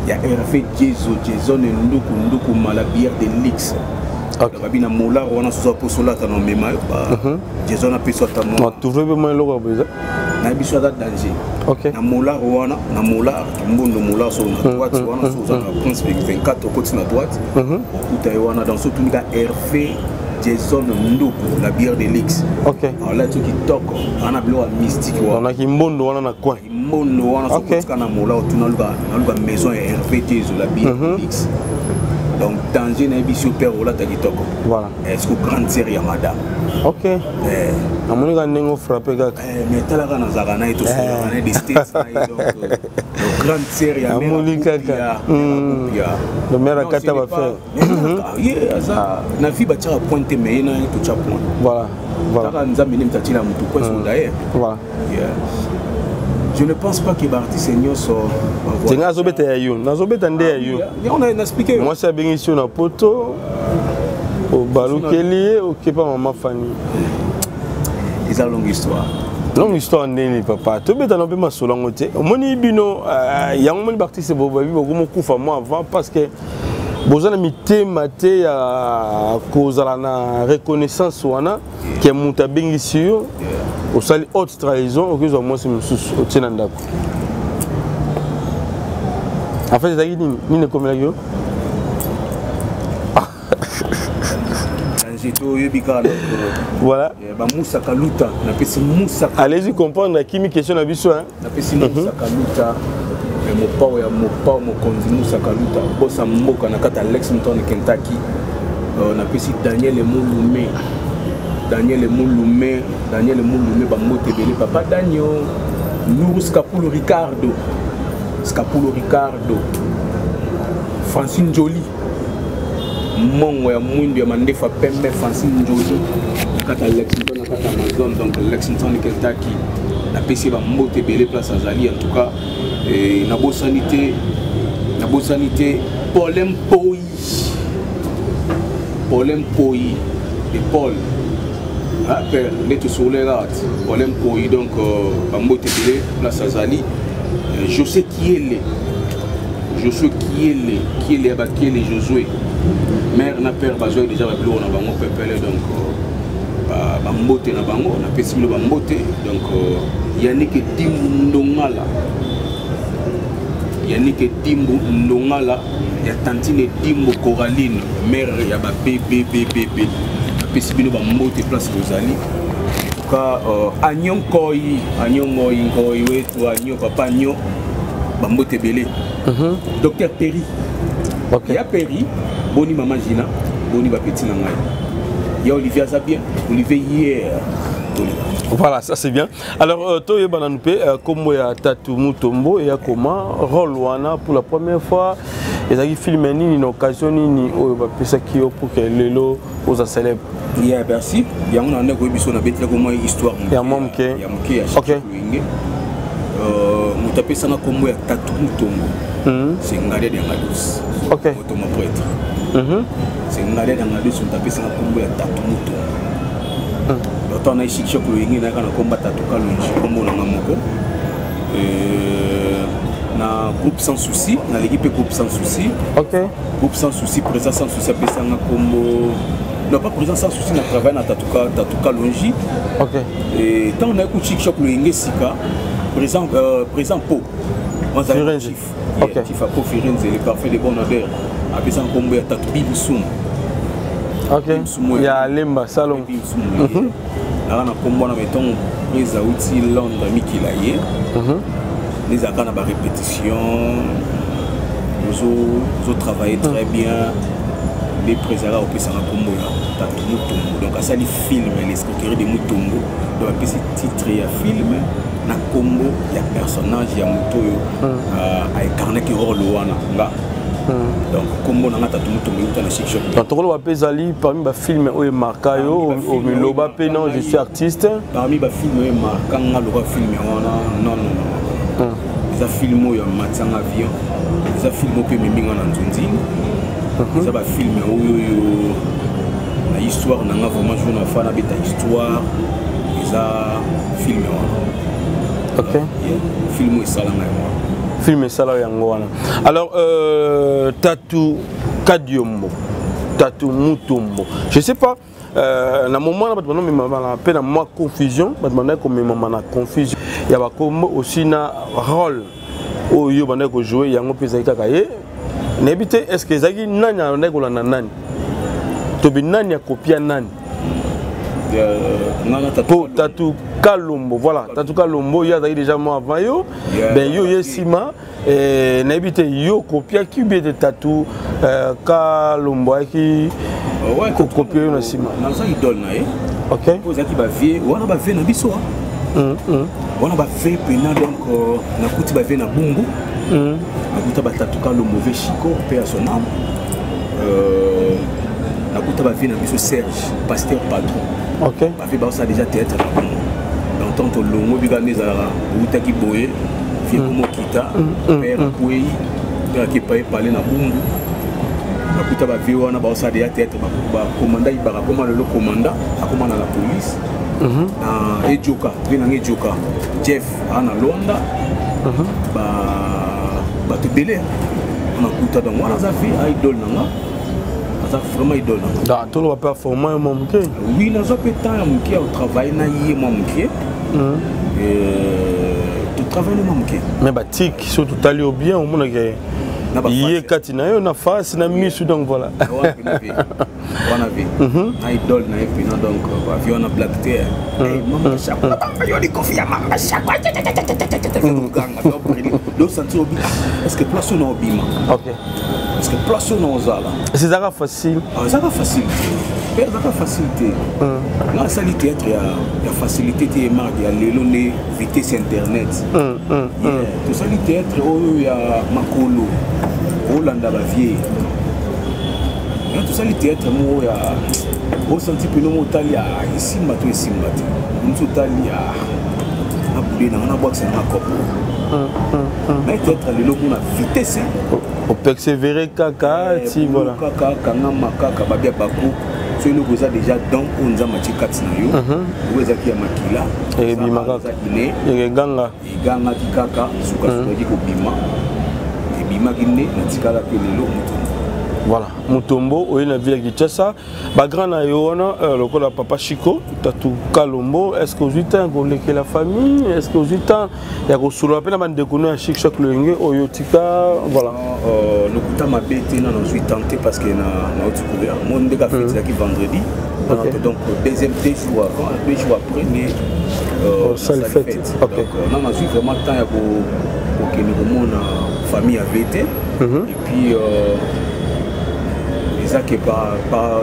ya Hervé Diezo Jason Nduku Nduku Mala bière de luxe. Babi na molar wana soso aposo olata na omema yo Jason apesi ata mwa trouve mpe mwa eloko ya boye. Na biso aza danger. Ok. Na molar wana, na molar mbondo, molar so na droite wana, so oza na Prince 24, okoti na droite, okuta ye wana. Donc so otunika Hervé Jason Nduku la bière de luxe. Ok. Alati kitoko ana biloko ya mystique wana. Onaki mbondo wana na coin. Mbondo wana so okotika na molar, otuna naluka maison ya Hervé Jason la bière de luxe. Donc danger nayebi si père olata kitoko. Voilà. Est ce que grande sœur ya madame. Ok, namoni kaka ndenge ofrappe kaka. Mais talaka nazalaka na ye, tosolaka na ye de States na ye. Donc grande sœur ya Amoni kaka le maire akata bafere. Ye aza na vie batiaka point te, mais ye na ye totya point. Voilà. Kaka Nzambe nde moto atiela motu point so d'ailleurs. Voilà. Je ne pense pas que baartiste nyonso. Te, nga azobeta ya yo, nazobeta nde ya yo. Mwasi abengisi yo na poto, obalukeli ye, okepa mama Fani. Eza longue histoire. Longue histoire ndeni papa. Tobetana mpe masolo yango te. Omoni bino euh, yango omoni baartiste bobabi bokomokufa mwa avant parce que boza na mitema te ya kozala na reconnaissance wana ke moto abengisi yo osali haute trahison okozwa mwasi mosusu otie na ndako. En fait ezalaki nini nini ekomelaki yo? Danger toyebi kaka. Voilà. Bamusa Kaluta, napesi Musa. Allez-y comprendre akimi question na biso hein. Napesi Musa Kaluta, mopao ya mopao mokonzi Musa Kaluta, bosa mboka na kati ya Lexington, Kentucky. Napesi Daniel Mulume, Daniel Mulume, Daniel Mulume, bambote ebele papa Daniel Nuru Scapulo Ricardo, Scapulo Ricardo, Francine Jolie, mongo ya mwindu ya mandefu ya pembe, Francine Njoli na kati ya Lexington, na kati ya Amazon, donc Lexington, Kentucky. Napesi ye bambote ebele place azali. En tout cas nabosani te, nabosani te Paul Mpoi, Paul Mpoi de Paul. Ah, père nde tosololaka ti Paul Mpoi, donc bambote ebele place azali. José Kiele, Josué Kiele, Kiele ya bakiele Josué, mère na père bazwaki déjà babiloko na bango pepele, donc bambote na bango, napesi bino bambote. Donc Yannick Dimbu Ndongala, Yannick Dimbu Ndongala ya tantine Dimbu Coraline, mère ya ba BBBBB, napesi bino bambote place bozali. En tout cas Agnon Nkoi, Agnon Nkoi, Nkoi wetu Agnon, papa Agnon, bambote ebele. Docteur Perry, ya Perry, boni mama Gina, boni bapeti na ngai ya Olivier aza bien, Olivier hier. Voilà, ça c'est bien. Alors, toyeba nanu mpe kombo ya Tatu Mutombo eya koma rôle wana pour la première fois ezalaki film nini na occasion nini oyo bapesaki yo pour que lelo oza célèbre? Yeah, merci. Yango na ndeko biso na betelaki mwa histoire ya mwa moke. Ya moke ya Loyenge. Moto apesanga kombo ya Tatu Mutombo, c'est Ngadia Diangadus. Moto ma prêtre. C'est Ngadia Diangadus moto apesanga kombo ya Tatu Mutombo. Ntango na Chic Choc Loyenge, nayaka na komba Tatu Kalonji, kombo nanga moko. Na groupe Sans Souci, naleki mpe groupe Sans Souci. Groupe Sans Souci, président Sans Souci apesanga kombo, non pas président Sans Souci, na travaille na Tatuka, Tatuka Longi. Et ntango nayaki Chic Choc Loyenge sika, président président Po Firenze. Chief. Chief Apo Firenze, le parfait de bon odeur, apesanga kombo ya Tatu Bibisumu. Ya Lemba Salon. Naka na kombo wana, metongo prise auti Londres mikila ye ezalaka na barépétition, ozotravaille très bien nde président opesanga kombo ya Tatu Mutombo. Donc asali film L'escroquerie de Mutombo, donc apesi titre ya film na kombo ya personnage ya moto oyo aincarnaki rôle wana, nga. Donc kombo na nga Tatu Mutombo euta na Chic Choc. Donc tokoloba mpe ezali parmi bafilm oyo emarka yo, omiloba mpe non, je suis artiste? Parmi bafilm oyo emarka nga, lokola film wana, non, non, non. Eza film oyo amatianga avion, eza film oyo mpe ememi nga na nzonzini, eza bafilm oyo oyo na histoire na nga vraiment jour na fa nabeta histoire, eza film wana. Film oyo esalanga yango wana. Film esala yango wana. Alors Tatu Kadiombo, Tatu Mutombo, je sais pas, na moment wana bato banomemama mpe na mwa confusion, bato bandaki komemama na confusion ya bakombo aussi na rôle oyo yo bandaki kojoue yango mpe ezalaki kaka ye. Nayebi te, est ce que ezalaki nani abandaki kolanda nani, tobi nani akopia nani? Po Tatu Kalombo, voilà, Tatu Kalombo ye azalaki déjà mwa avant yo, ben yo ye nsima. Nayebi te, yo kopiaki bien te Tatu Kalombo ayaki kokopia yo na nsima? Naza idole na ye. Ozalaki bavie wana, bavie na biso wana, bavie pena. Donc nakuti bavie na Bumbu, nakuta batatu Kalombo, ve Chico mpe ya son âme, nakuta bavie na biso Serge Pasteur Patron. Bavie baosala déjà théâtre na Bumbu. Donc tant tolongo bika nde ezalaka, outaki boye vie komokita, père akwei, père akepa epale na Bumbu. Nakuta bavie wana baosala déjà théâtre, bakomanda Ibaka akoma lelo komanda, akoma na la police. Na ejoka mpe nanga ejoka Jeff aa na Luanda. Bato ebele nakuta, donc wana aza vie idole na nga, aza vraiment idole na nga. Toloba mpe aforma yo mwa moke. Oui, nazwa mpe temps ya moke ya kotravaille na ye mwa moke, totravaille mwa moke. Mais batike so totali yo bien, omonake ye kati na yo na face na misu, donc voilà. Wana vie na idole na ye mpena, donc bavie wana blague te. Mama Shako, yo likofi ya Mama Shako ganga dosentir obi, est ce que place oyo na obima, est ce que place oyo na ozala? Ezalaka facile? Ezalaka facile te, mpe ezalaka facile te. Nga asali théâtre ya facilité te, marque ya lelo nde vitesse internet. Tosali théâtre oyo ya makolo olanda bavie. Tosali théâtre moko ya osanti mpena mo otali esimba to esimba te, mosu otali nabude nanga nabwakisa nanga kopo. Mais théâtre lelo mona vitesse. Opersévérer kaka ti voilà. Kaka kangama kaka babia bako so eloko eza déjà don oyo Nzambe atie kati na yo, oyo ezalaki ya makila. Ebima kaka, eganga. Egangaki kaka, sukasukaki kobima, ebimaki nde natikala mpe lelo moto. Voilà, Mutombo oye na ville ya Kinshasa, bagrand na yo wana lokola papa Chico, Tatu Kalombo, est ce que ozwi temps ya kolekela famille? Est ce que ozwi temps ya kosolola mpe na bandeko no ya Chic Choc Loyenge oyo tika? Voilà. Lokuta mabe te, na nazwi temps te parce que nauti koya mo ndeka fête ezalaki vendredi. Donc deuxième, 2 jours avant, 2 jours après ne osali fête. Donc na nazwi vraiment temps ya kokende komona famille ya vete. Et puis eza ke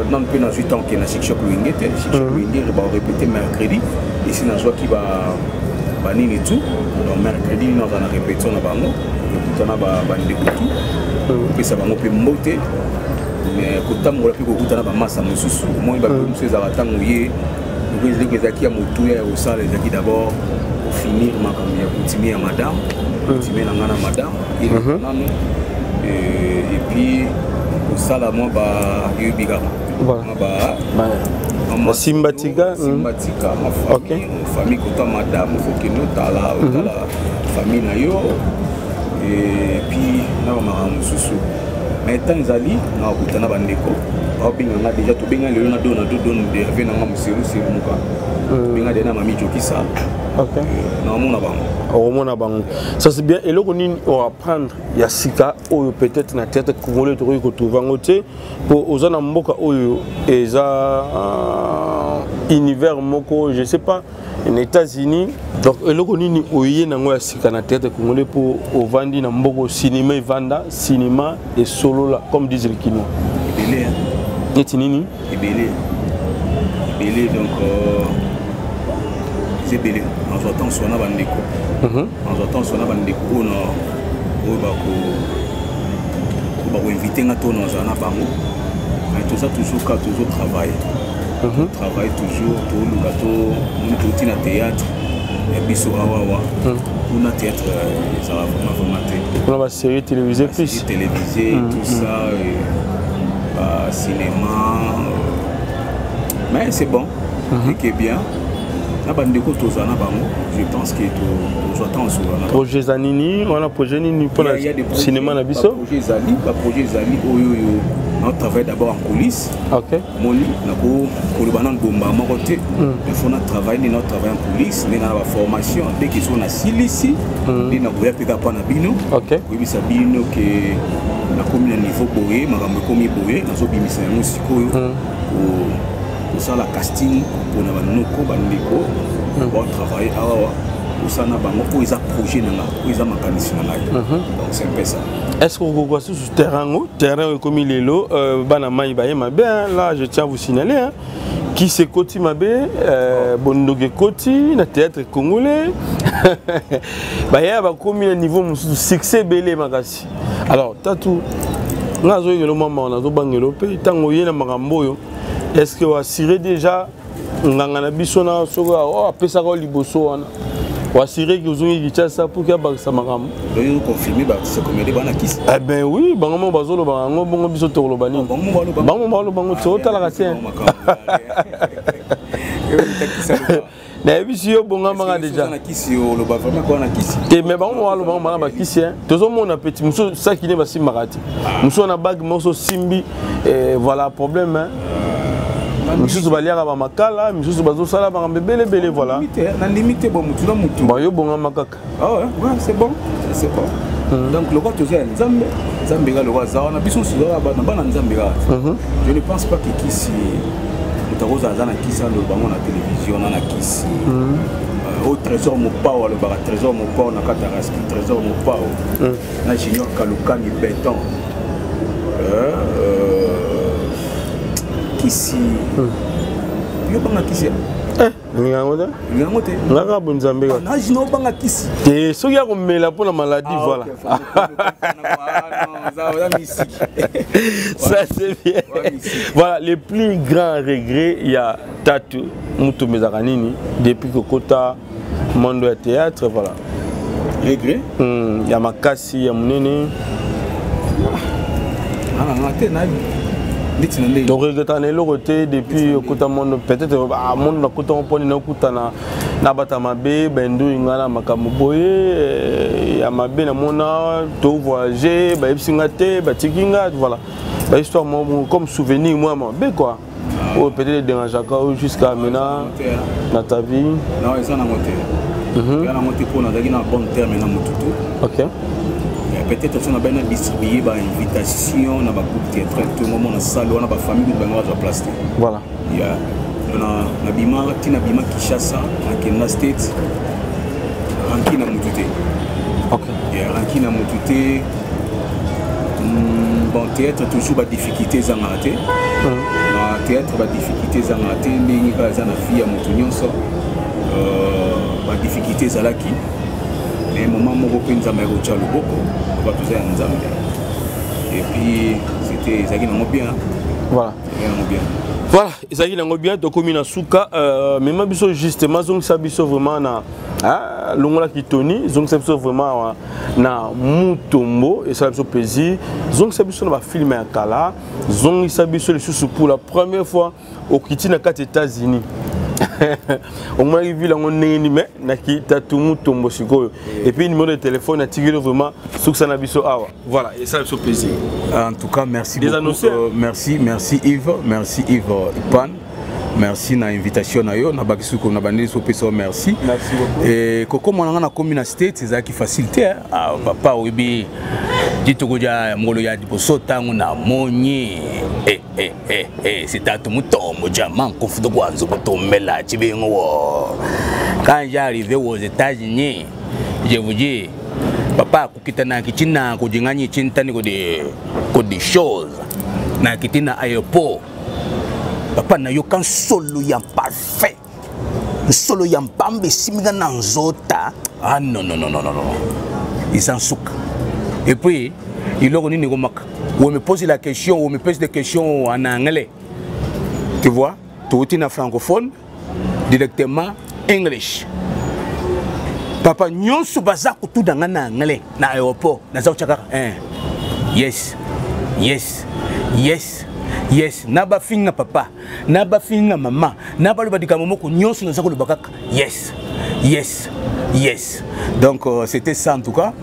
nanu mpe nazwi temps ke na Chic Choc Loyenge te. Chic Choc Loyenge barépété mercredi, esi nazwaki banini tout. Donc mercredi nini naza na répétition na bango, kokutana bandeko tout, kopesa bango mpe mbote. Mais kotambola mpe kokutana bamasa mosusu, omoni bape mosusu ezalaka ntango ye eloko ezalaki ya motuya ya kosala ezalaki d'abord kofinir makambo ya coutumier ya madame, coutumier na ngai na madame nanu, et puis kosala mwa bayobi kaka mwa basimba tika. Simba tika ma famille, famille kota madame, fokende otala otala famille na yo, et puis na bamakambo mosusu. Mais temps ezali na kokuta na bandeko baobenga nga déjà, tobenga lelo na do na do don ave nanga moselu selu moka, tobenga déjà na mami Jokisa, naomona bango. Okomona bango, ça c'est bien. Eloko nini oapprendre ya sika oyo peut-être na théâtre congolais tokoki kotrouve yango te, po oza na mboka oyo eza univers moko, je sais pas, na États-Unis? Donc eloko nini oye nango ya sika na théâtre congolais, mpo ovandi na mboka cinéma evanda, cinéma esolola, comme disent les Kinois? Ebele. Neti nini? Ebele, ebele. Donc eza ebele. Nazwa ntango sona bandeko, nazwa ntango sona bandeko oyo na oyo bako bakoinvite nga to nazala na bango. Mais toza toujours ka tozotravaille, travaille toujours, toluka to moni touti na théâtre ya biso awawa. Kuna théâtre ezala vraiment vraiment te. Kuna basérie télévisée plus. Série télévisée, tout ça, cinéma, mais c'est bon et qui est bien na bandeko tozala na bango. Je pense que tozwa temps osolola na Projet eza nini wana? Projet nini mpona cinéma na biso? Baprojet ezali, baprojet ezali oyo oyo na travaille d'abord en coulisse. Moni nakoloba nanu bomba moko te. Il faut na travaille nde na travaille en coulisse, ndenge na baformation dès que so nasilisi nde nakoya mpe kaka mpa na bino koyebisa bino ke nakomi na niveau boye, makambo ekomi boye, nazobimisa yango sikoyo, kosala casting mpona banoko bandeko batravaille awa, kosala na bango. Oyo eza projet na nga, oyo eza makanisi na ngai. Donc c'est un peu ça. Est ce que okokoka susu terrain ngo, terrain oyo ekomi lelo bana mai baye mabe? Là, je tiens à vous signaler, hein, qui ekoti mabe, bondoki ekoti na théâtre congolais, baya bakomi na niveau mosusu, succès ebele makasi. Alors Tatu, nga azoyengela mwa mawa, nazobangela mpe ntango oye na makambo oyo. Est ce que oassuré déjà nganga na biso na soki apesaka yo liboso wana, oassuré ki ozongi Kinshasa pour ki abakisa makambo? Confirmé, baartiste comédie bana kisi. Eh ben oui, bango moko bazoloba yango. Bongo biso tokoloba nini? Bango moko baloba yango te, otalaka te. Nayebisi yo bongamaka déjà te, mais bango baloba bango bana bakisi. Tozomona petit mosusu saki ne basimbaka te, mosusu wana bague moko osimbi, voilà problème, hein. Misusu baliaka bamakala, misusu bazosala makambo ebele ebele, voilà. Nandimi te. Bon, mutu na mutu. Bon, yo bongama kaka. Ah ouais, ouais, c'est bon, c'est bon. Donc lokwa toza ya Nzambe, Nzambe kaka lokwa aza wana, biso nyonso toza bana, bana Nzambe kaka. Je ne pense pas que kisi, moto akozala aza na kisi, aloba bango na télévision na kisi oyo. Trésor Mopao alobaka, Trésor Mopao na kati ya Raski, Trésor Mopao na Junior Kalukani Beton. Kisi, yo banga kisi? Yango te. Yango te. Nga kaka bonzambe kaka. Najina obanga kisi? Te, soki ya komela mpona maladie, voilà. Ça c'est bien. Voilà, le plus grand regret ya Tatu Mutombo ezalaka nini depuis kokota monde ya théâtre, voilà? Regret? Ya makasi, ya monene. Nanga te, nayebi ndeti na ndenge. Donc regrettaka na eloko te depuis okota monde? Peut-être monde nakota ngo mponi nakutana na bato mabe, bandui nga na makambo boye ya mabe, namona to voyage, bayebisi nga te, batiki nga, voilà, bahistoire moko comme souvenir mwa mabe quoi, oyo peut-être dérangeaka oyo jusqu'à maintenant na ta vie. Non, eza nango te, eza nango te, mpo nazalaki na bon terme na motu te. Peut-être so na bai na distribue bainvitation na bagroupe théâtral to ngo mona salle wana, bafamille kutu bango bazwa place te. Ya nabima ntina, bima Kinshasa, nakenda State, ranki na motu te. Ranki na motu te. Bon, théâtre toujours badifficulté ezangaka te. Na théâtre badifficulté ezangaka te, ndenge kaka eza na vie ya motu nyonso. Badifficulté ezalaki, mais moment moko mpe Nzambe akotya loboko, bato eza ya Nzambe, et puis c'était, ezalaki nango bien. Ezalaki nango bien. Voilà, ezalaki nango bien. Tokomi na suka. Mema biso justement, zongisa biso vraiment na longolaki toni, zongisa biso vraiment na Mutombo, esala biso plaisir. Zongisa biso na bafilme ya kala, zongisa biso lisusu pour la première fois okiti na kati États-Unis, omonaki ville yango ndenge nini? Mais naki Tatu Mutombo sikoyo, et puis numéro de téléphone atikeli, vraiment sukisa na biso awa, voilà, esala biso plaisir. En tout cas, merci Des beaucoup. annonceurs. Merci, merci Yves, merci Yves Pan, merci na invitation na yo. Na bakisi ko na bandeli so pesa merci. Merci beaucoup. Et koko mwana nga nakomi na State, ezalaki facile te. Ah, papa, oyebi dituku dia mokolo ya liboso ntango namoni eh, eh, eh, eh, c'est Tatu Mutombo jama nkufutu kwanza kutumela chibingu wo. Quand j'ai arrivé aux États-Unis, je vous dis, papa, kukita na kichina kujinganyi chintani kodi kodi chose, nakiti na aéroport, papa, nayoka nsolo ya parfait, nsolo ya mpamba esimbi nga na nzota. Ah non, non, non, non, non, non, eza nsuka. Et puis eloko nini ekomaka, on me pose la question, on me pose des questions en anglais, tu vois, touti na francophone directement English. Papa, nyonso baza kotuna nga na anglais na aéroport, naza kotya kaka yes, yes, yes. Na bafinga papa, na bafinga mama, na baloba likambo moko nyonso, naza koloba kaka yes. Donc c'était ça. En tout cas,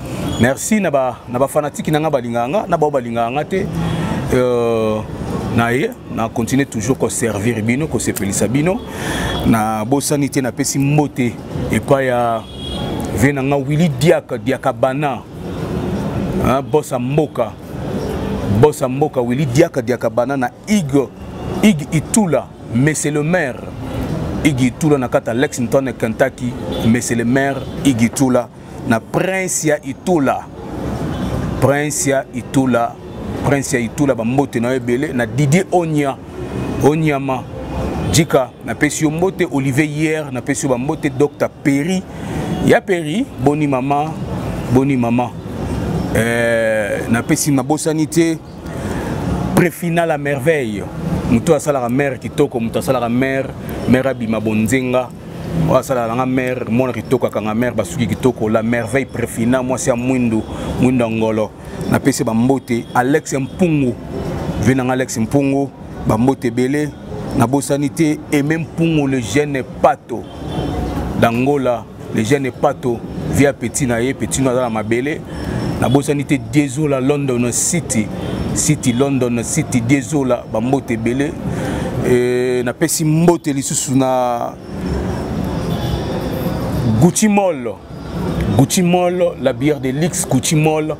merci na ba na bafanatike na nga balingaka nga, na bao balingaka nga te. Na ye na continue toujours koservir bino, kosepelisa bino. Na bosani te, napesi mbote epai ya vie na nga Willi Diaka, Diaka Bana, bosa mboka, bosa mboka, Willi Diaka, Diaka Bana, na Ig Ig Itula, monsieur le maire Ig Itula na kati ya Lexington, Kentucky, monsieur le maire Ig Itula, na prince ya Itula, prince ya Itula, prince ya Itula, bambote na yo ebele. Na Didier Onya Onyama Jika, napesi yo mbote. Olivier Hier, napesi yo bambote. Dr Perry ya Perry, boni mama, boni mama. Napesi, nabosani te Préfina la merveille, moto asalaka mare kitoko, moto asalaka mare, mare abima bonzenga, oyo asalaka nanga mare mwana kitoko, akanga mare basuki kitoko, la merveille Préfina, mwasi ya mwindu, mwindu ya ngolo, napesi bambote. Alex Mpungu, vie nanga Alex Mpungu, bambote ebele. Nabosani te Aime Mpungu le jeune Pato d'Angola, le jeune Pato via petit na ye, petit no aza na mabele. Nabosani te Diezola London City, City London City Diezola bambote ebele. E, napesi mbote lisusu na Gucci Mall, Gucci Mall, la bière de luxe Gucci Mall.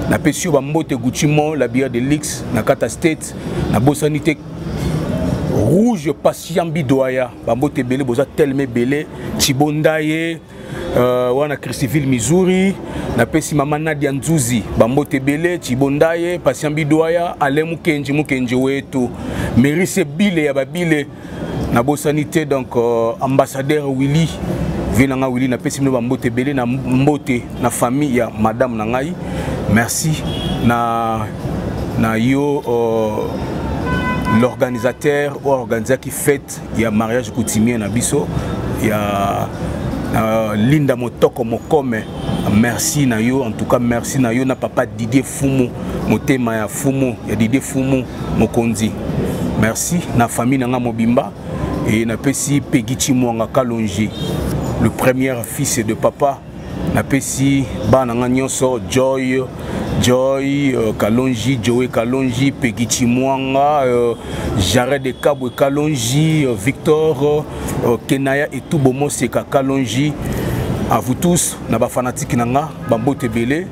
Napesi yo bambote Gucci Mall, la bière de luxe na kata state. Nabosani te Rouge Patient Bidoya, bambote ebele, boza tellement ebele. Chibondaye wana Christiville Missouri, napesi mama Nadia Nzuzi bambote ebele. Chibondaye Patient Bidoya, Alain Mukenji, Mukenji wetu, Merise Bile ya babile. Nabosani te donc ambassadeur Willy vie na nga Willy, napesi bino bambote ebele na mbote na famille ya madame na ngai. Merci na yo l'organisateur oyo organisaki fête ya mariage coutumier na biso ya Linda Motoko Mokome. Merci na yo, en tout cas merci na yo na papa Didier Fumu, motema ya Fumu, ya Didier Fumu Mokonzi. Merci na famille na nga mobimba et na pesi Peggy Chimwanga Kalonji, le premier fils de papa. Na pesi bana nga nyonso Joy, Joy Kalonji, Joey Kalonji, Peggy Chimwanga, Jared de Kabwe Kalonji, Victor Kenaya et tout Bomo Seka Kalonji. À vous tous, na ba fanatique nanga, bambote belé.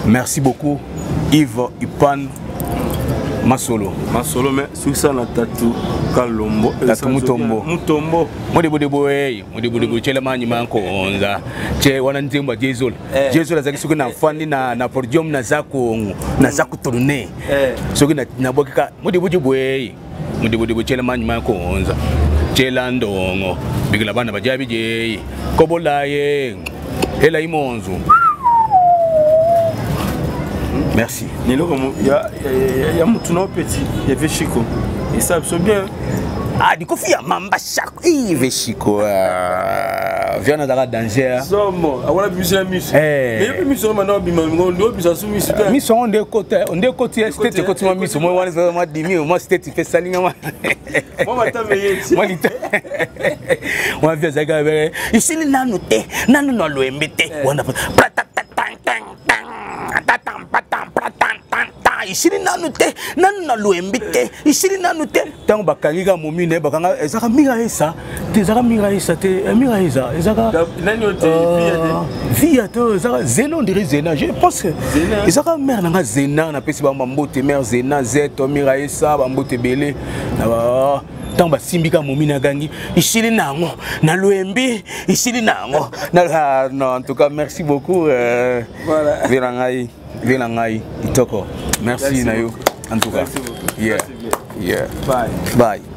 Merci beaucoup Yves Ipan Masolo. Masolo mais sukisa na Tatu Kalombo. Tatu Mutombo. Mutombo. Modebo debo hey, modebo debo chela manyi manko onza. Che wana nzembo Jezola. Jezola zaki soki na fandi na podium na zako na zako tourner. Soki na bokika modebo debo hey, modebo debo chela manyi manko onza. Chela ndongo bigila bana bajabi je. Kobola ye. Hela imonzu. Merci. Nilo comme ya mutu na petit, ya Veshiko. Et ça c'est bien. Ah, du coup, ya mamba chako. Eh, Veshiko. Viens dans la danger. Somo, awala biso ya miso. Mais yo miso maintenant bima ngo ndo biso su miso. Miso on de côté, on de côté state côté ma miso, moi wana ma dimi, moi state fait salinga moi. Moi mata meye. Moi lita. Moi via zaka be. Ici nanu te, nanu no loembe te. Wana isili nanu te, nanu na loembe te, isili nanu te. Tango bakangi ka momi ne bakanga ezaka mira esa, te ezaka mira esa te, mira esa, ezaka nani ote via te. Via te, ezaka Zena, on dirait Zena, je pense que ezaka mère nanga Zena na pesi ba mbote mère Zena Zeto mira esa ba mbote belé. Na ba tango basimbi ka momi na gangi isili nango na loembi isili nango na non, en tout cas merci beaucoup voilà. Vela ngai, vela ngai itoko. Merci, Merci na yo beaucoup. en tout cas. Merci beaucoup. Yeah. Merci bien. Yeah. Bye. Bye.